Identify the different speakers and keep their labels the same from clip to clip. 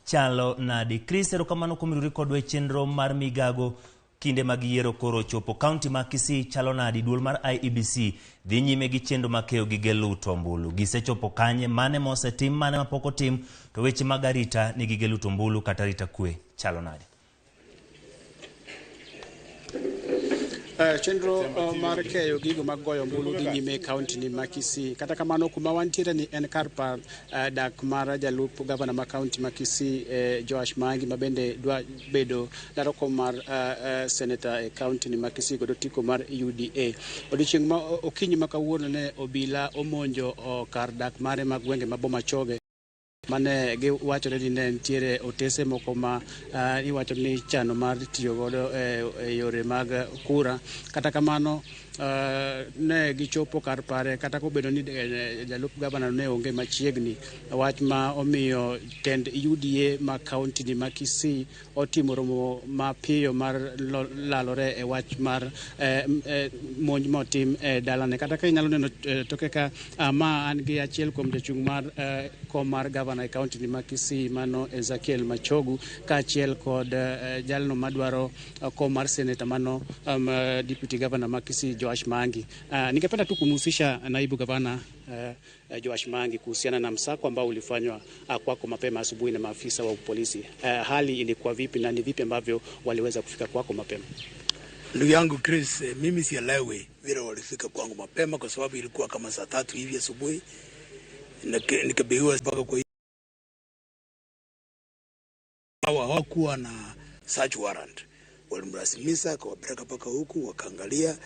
Speaker 1: Chalo nadi. Chris, erokamano kuom riwri kodwa e chenro mar migago kinde mag yiero koro ochopo. Kaunti ma Kisii chalo nadi? Duol mar IEBC dhi nyime gi chenro mar keyo gige luto ombulu. Gisechopo kanye? Mane mosetim, mane mapok otim? To weche mag arita ni gige luto ombulu kata arita kwe chalo nadi?
Speaker 2: Chenro mar keyo gigo mag goyo ombulu dhi nyime e kaunti ni ma Kisii. Kata kamano kuma wantiere ni en kar par dak mar jalup gavana ma kaunti ma Kisii, Joash Maangi, ma bende dwa bedo daro kom mar seneta e kaunti ni ma Kisii kod otiko mar UDA. Odiochieng' ma okinyi ma kawuono ne obila omonjo kar dak mare mag gwenge ma Bomachoge, mane giwachore ni ne nitiere otese moko ma iwacho ni chano mar tiyo godo e yore mag kura. Kata kamano ne gichopo kar pare kata kobedo ni jalup gavana ne onge machiegni. Wach ma omiyo tend UDA ma kaunti ni ma Kisii otimo romo mapiyo mar lalore e wach mar monj motim e dalane. Kata ka inyalo neno toke ka ma an gi achiel kuom jochung' mar kom mar gavana e kaunti ni ma Kisii mano Ezekiel Machogu, kaachiel kod jalno madwaro kom mar seneta mano deputy governor ma Kisii Joash Maangi. Ningependa tu kumhusisha naibu gavana Joash Maangi kuhusiana na msako ambao ulifanywa kwako mapema asubuhi na maafisa wa polisi. Hali ilikuwa vipi na ni vipi ambavyo waliweza kufika kwako mapema?
Speaker 3: Ndugu yangu Chris, mimi sielewi vile walifika kwangu mapema kwa sababu ilikuwa kama saa 3 hivi asubuhi. Nikabiwa mpaka kwa hawa hawakuwa na search warrant. Walimrasimisha akawapeleka mpaka huku, wakaangalia,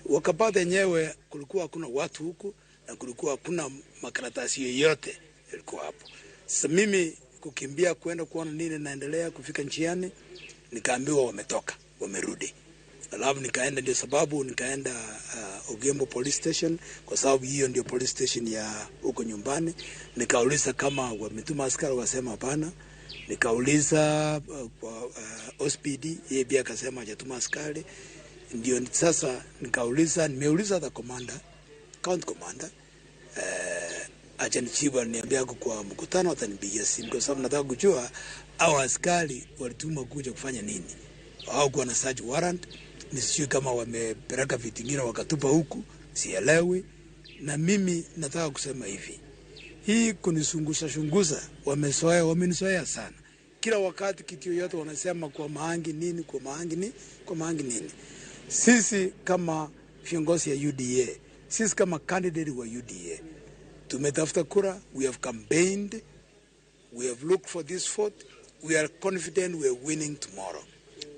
Speaker 3: wakapata yenyewe kulikuwa hakuna watu huku na kulikuwa hakuna makaratasi yoyote yalikuwa hapo. Sasa mimi kukimbia kwenda kuona nini naendelea, kufika njiani nikaambiwa wametoka, wamerudi. Alafu nikaenda, ndio sababu nikaenda Ogembo Police Station, kwa sababu hiyo ndio police station ya huko nyumbani. Nikauliza kama wametuma askari, wakasema hapana. Nikauliza kwa OSPD, yeye pia akasema hajatuma askari. Ndio sasa nikauliza, nimeuliza the commander, county commander, achanijibu, aliniambia ako kwa mkutano atanipigia simu, kwa sababu nataka kujua hao askari walituma kuja kufanya nini. Hawakuwa na search warrant, nisijui kama wamepeleka vitu vingine wakatupa huku, sielewi. Na mimi nataka kusema hivi, hii kunisungusa shungusa wamezoea, wamenizoea sana. Kila wakati kitu yoyote wanasema kwa Maangi nini, kwa Maangi nini, kwa Maangi nini. Sisi kama viongozi ya UDA, sisi kama candidate wa UDA, tumetafuta kura, we have campaigned, we have looked for this vote, we are confident we are winning tomorrow.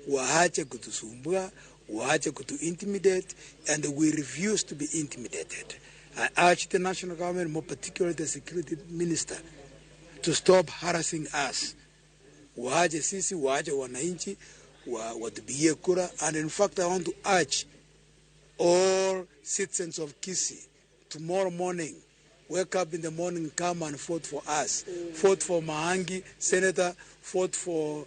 Speaker 3: Waache kutusumbua, waache kutu intimidate, and we refuse to be intimidated. I urge the national government, more particularly the security minister, to stop harassing us. Waache sisi, waache wananchi, watupigie kura. And in fact, I want to urge all citizens of Kisii, tomorrow morning, wake up in the morning, come and vote for us. Vote for Maangi, senator, vote for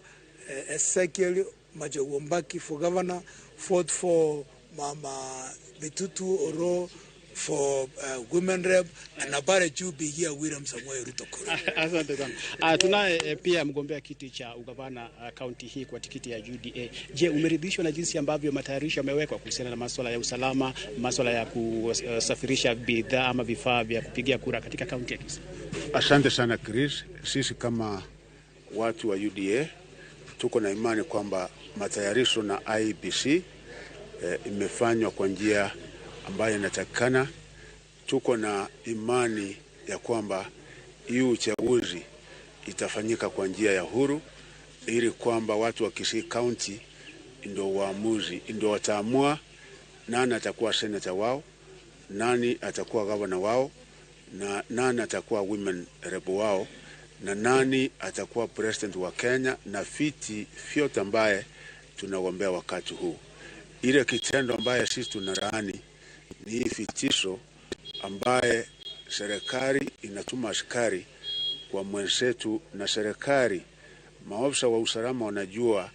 Speaker 3: Ezekiel Machogu Ombaki for governor, vote for Mama Bitutu Oro for women rep, and Nabare Jubi here William Samoei Ruto kura.
Speaker 2: Asante sana. Tunaye pia mgombea kiti cha ugavana kaunti hii kwa tikiti ya UDA. Je, umeridhishwa na jinsi ambavyo matayarisho yamewekwa kuhusiana na masuala ya usalama, masuala ya kusafirisha bidhaa ama vifaa vya kupigia kura katika kaunti ya Kisii?
Speaker 4: Asante sana Chris. Sisi kama watu wa UDA tuko na imani kwamba matayarisho na IEBC imefanywa kwa njia ambayo inatakikana. Tuko na imani ya kwamba hii uchaguzi itafanyika kwa njia ya huru, ili kwamba watu wa Kisii County ndio waamuzi, ndio wataamua nani atakuwa senator wao, nani atakuwa governor wao, na nani atakuwa women rep wao, na nani atakuwa president wa Kenya, na viti vyote ambaye tunagombea wakati huu. Ile kitendo ambaye sisi tunalaani ni hii vitisho ambaye serikali inatuma askari kwa mwenzetu, na serikali maofisa wa usalama wanajua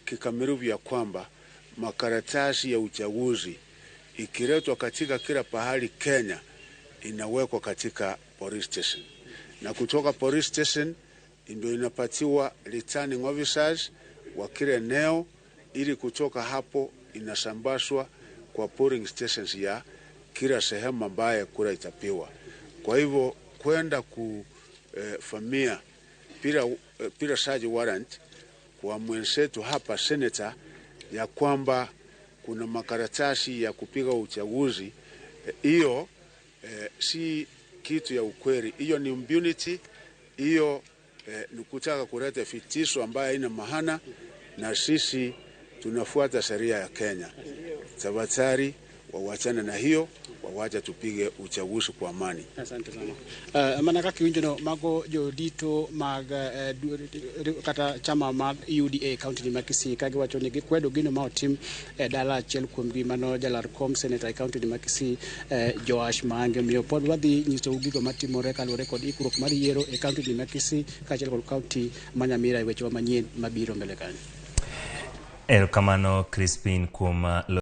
Speaker 4: kikamilifu ya kwamba makaratasi ya uchaguzi ikiletwa katika kila pahali Kenya inawekwa katika police station, na kutoka police station ndio inapatiwa returning officers wa kila eneo, ili kutoka hapo inasambazwa kwa polling stations ya kila sehemu ambaye kura itapiwa. Kwa hivyo kwenda kuvamia bila search warrant kwa mwenzetu hapa senator, ya kwamba kuna makaratasi ya kupiga uchaguzi, hiyo si kitu ya ukweli. Hiyo ni impunity, hiyo ni kutaka kuleta vitisho ambayo haina maana, na sisi tunafuata sheria ya Kenya. Tafadhali wawachane na hiyo, wawacha tupige uchaguzi kwa amani.
Speaker 2: Asante sana. Mana kaka iwinjo no, mago jodito mag kata chama mar UDA kaunti ni ma Kisii ka giwacho ni gikwedo gino ma otim e dala achiel kuomgi mano jalar kom seneta e kaunti ni ma Kisii, Joash Maangi. Omiyo pod wadhi nyisou gigo matimore kaluwore kod ikruok mar yiero e kaunti ni ma Kisii kaachiel kod kaunti ma Nyamira e wechewa manyien mabiro mbele kanyo.
Speaker 1: Erokamano, Crispin, kuom